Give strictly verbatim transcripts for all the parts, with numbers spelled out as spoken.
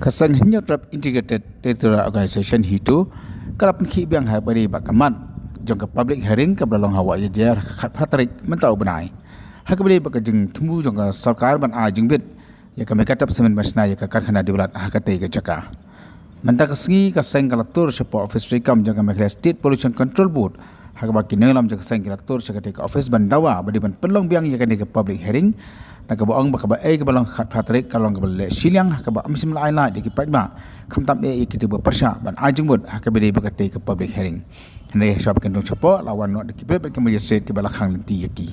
Ka seng Hynñiewtrep Integrated Territorial Organization HITO ka la pynkhih biang ha kaba ïadei bad ka mat jong ka public hearing kaba la long ha Wahïajer ha ka khatphra tarik mynta u bnai. Ha kaba ïadei bad ka jingthmu jong ka sorkar ban ai jingbit ïa ka mega tep cement ban shna ïa ka karkhana Debalat ha katei ka jaka. Mynta ka sngi ka seng ka la tur shapoh office treikam jong ka Meghalaya State Pollution Control Board, ha kaba ki nongïalam jong ka seng ki la tur sha katei ka office ban dawa ba dei ban pynlong biang ïa kane ka public hearing. Na kaba ong ba kaba ei kaba long khatphra tarik ka long kaba leh shiliang, ha kaba ym shym la ai lad ïa ki paidbah, khamtam eh ïa kito ba pyrshah ban ai jingmut ha kaba dei ba katei ka public hearing. Hynrei shuwa ba kin rung shapoh la wan noh da ki briew bad ki magistrate kiba la khang lynti ïa ki.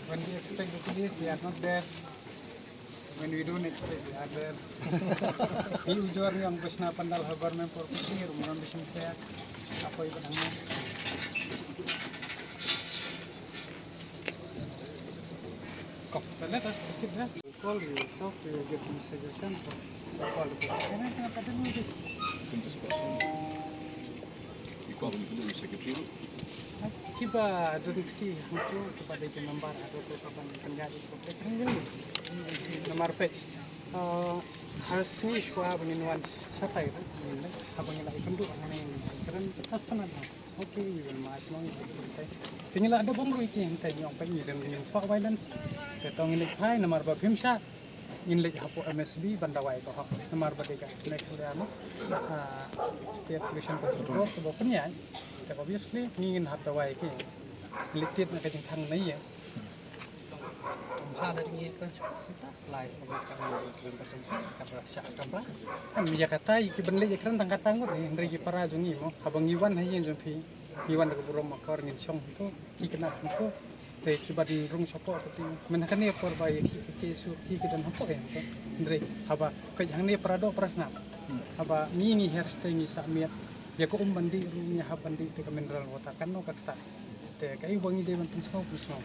When we expect the police, they are not there. When we don't expect, they are there. Hi ujor ni ang bishna pandal ha government property, rumah bishna kaya, apa ibu nama? Kok, so let us proceed, huh? You call, you talk, you give me suggestion. You call the police. Can I have a dinner with you? Ïa ka, ïa ka secretary ruh. Kiba don kti hangto kiba dei ki member hato ka ban pynjah ïa ka public hearing. Namar peit, ah, ha sngi shuwa ba ngin wan shatai ruh, ngin leit, haba ngi la ïakynduh hangne ngi kren, tas tynat na. Okay, we will march, no, ngi kren. Te ngi la da bong ruh ïa ki hangtai, ngi ong peit ngi don, ngim kwah violence. Te to ngin leit phai namar ba phim shah. Ngin leit hapoh M S B ban dawa ïa ka hok. Namar ba dei ka Meghalaya, no? Ah, State Pollution Control Board kaba pynïaid. Te obviously ngi ngin hap dawa ïa ki. Ngin leit tied na ka jingkhang na ïa. Ym bha lada ngi kren shuh kita. Lai sha ka met ka ngi kren ka jong ka ba sha ka ba. Em ïa kata ïa ki ban leit ïa kren tang kata ngut ne, hynrei ki para jong ngi mo. Haba ngi wan ha ïing jong phi. Ngi wan da ka burom akor ngin shong hangto, ki khynnah hangto. Te kiba don rung shapoh ka ti. Mynta kane por ba ïa ki, ki, ki su, ki, ki don hapoh ïa hangto. Hynrei haba peit hangne para doh para snam. Haba ngi ngi her steng ngi sah miet. Ïa ka um ban dih ruh ngi hap ban dih te ka mineral water kan noh ka ktah. Te kaei ba ngi dei ban pynsngew, pynsngew.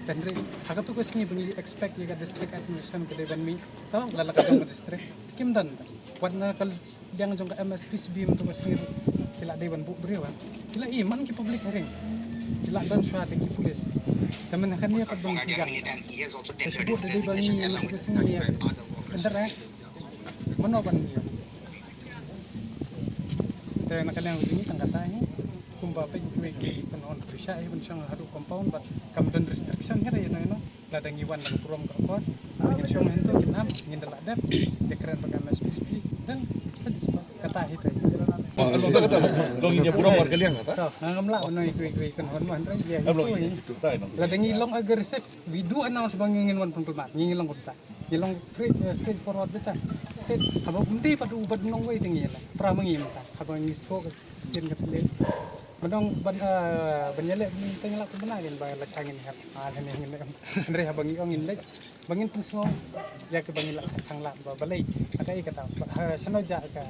Te hynrei ha kato ka sngi ba ngi expect ïa ka district administration ka dei ban mih. To la la ka jong ka district. Kim don. Wat na ka liang jong ka M S P C B mynta ka sngi ruh ki la dei ban buh briew, ah. Ki la i man ki public hearing. Ki la don shuwa da ki police. Te mynta kane pat ban pyrshang. Te shu buh da dei ban ngi mynta ka sngi, ah. Ynda eh. Mano ban ngi. Te na ka liang jong ngi tang kata hi. Kumba peit kiwei ki kynhun pyrshah hi ban shong haduh compound bad kam don restriction hi re, you know. Lada ngi wan da ka burom ka akor, ngin shong hangto, ngin ap, ngin da lah dep, da kren bad ka M S P C B, then satisfied. Kata hi tai. Ba, long kata, long ïa burom mar ka liang kata. To, ngam lah ban ong ïa kiwei kiwei kynhun mo hynrei ïa hi to hi. Lada ngi long aggressive, we do announce ba ngi ngin wan pynkulmar, ngi ngi long kumta. Ngi long free, eh, straightforward bita. Te haba um dei bad u bad nongwei te ngi la. Pra ma ngi mynta, haba ngi sngewthuh. Kin ka tele. Ba dang ban, ah, ban ïaleh ban teng la kumna ngin ba la shang ngin hap. Ah, la ne ngin leh. Hynrei haba ngi ong ngin leh. Ba ngin pynsngew. Ïa kiba ngi la shang la ba balei. Kata i kata. Ba, ha, shano ja ka.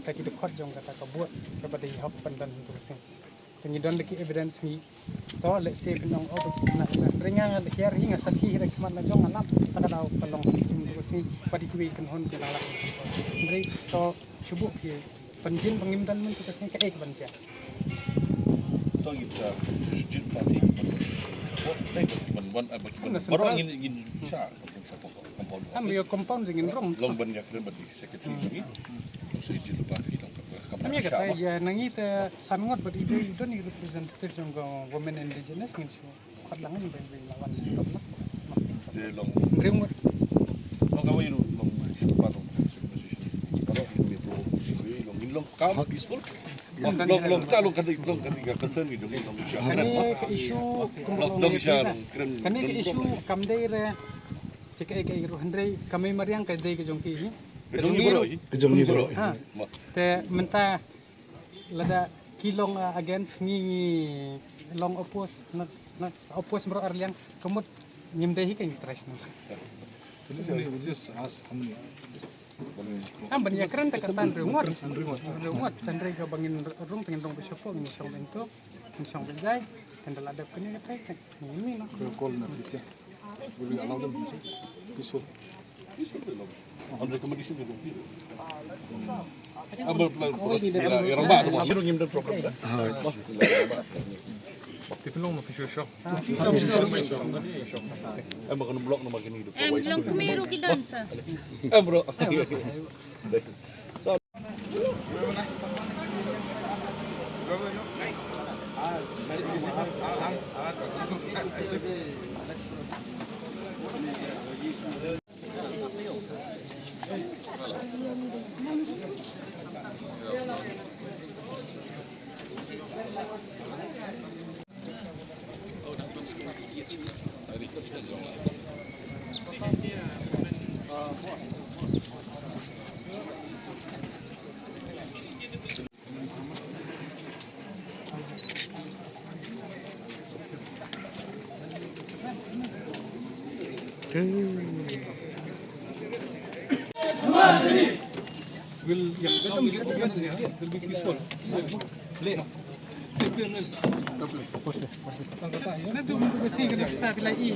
Ka ki dkhot jong kata ka buh. Kaba dei hok ban don tu sing. Te ngi don da ki evidence ngi. To, let's say, pynong, oh, ba ki khynnah, hynrei nga, nga hiar hi, nga sakhi hi da khmat la jong, nga nap, ta ka daw, ka long, kim, ba ki, ba ki, ki kynhun, ki la lak. Hynrei, to, shu buh, ki, pynjin, ba ngim don, mynta ka sngi, kaei ka ban jia. To, ngin sa, shu jin, ba ki, ban, ba ki, ban, ba ki, ban, ba ki, ban, ba ki, ban, ba ki, ban, ba ki, ban, Am ïa compound jong ngin rong. Long ban ïa kren bad secretary jong ngi. Long sa ijin ba ki long ka kam. Am ïa kata ïa na ngi te san ngut bad i dei i don i representative jong ka women indigenous ngin shu. Pat lang ngi ben ben lawan shu long. Te long. Ring mut. Long ka wei long shu pat long. Long ngin long calm, peaceful. Long, long, long, ta long kane, long kane ka concern ngi jong ngi long sha. Kane ka issue, long, long sha, long kren, kane ka issue kam dei re, te kaei kaei ruh hynrei ka mei mariang ka dei ka jong ki hi. Ka jong ngi baroh hi. Ka jong ngi baroh hi. Ha. Te mynta lada ki long, uh, against ngi, ngi Long oppose, not, not oppose bro arliang, ka mut ngim dei hi ka interest no. Just ask how many. Am ban ïakren ta ka tan rung ngot. Rung ngot, tan rung ka ba ngin rung, ngin rung ba shapoh, ngin shong bynta, ngin shong bynjai, tan da la dep kane ka tai, ngin mi no. We'll call in a please, yeah. Will we allow them to say? Peaceful. Peaceful dialogue. On recommendation to the people. Am ba plan, ya, ya, rang ba, tu, ngim ada problem. Ti pynlong ma phi shu shoh. Em, ba kan block nama kini tu. Em, block kami ru ki dan sa. Em, bro. We'll, yeah, let them, let them, yeah, we'll be peaceful. Play. Play, play, play. Play.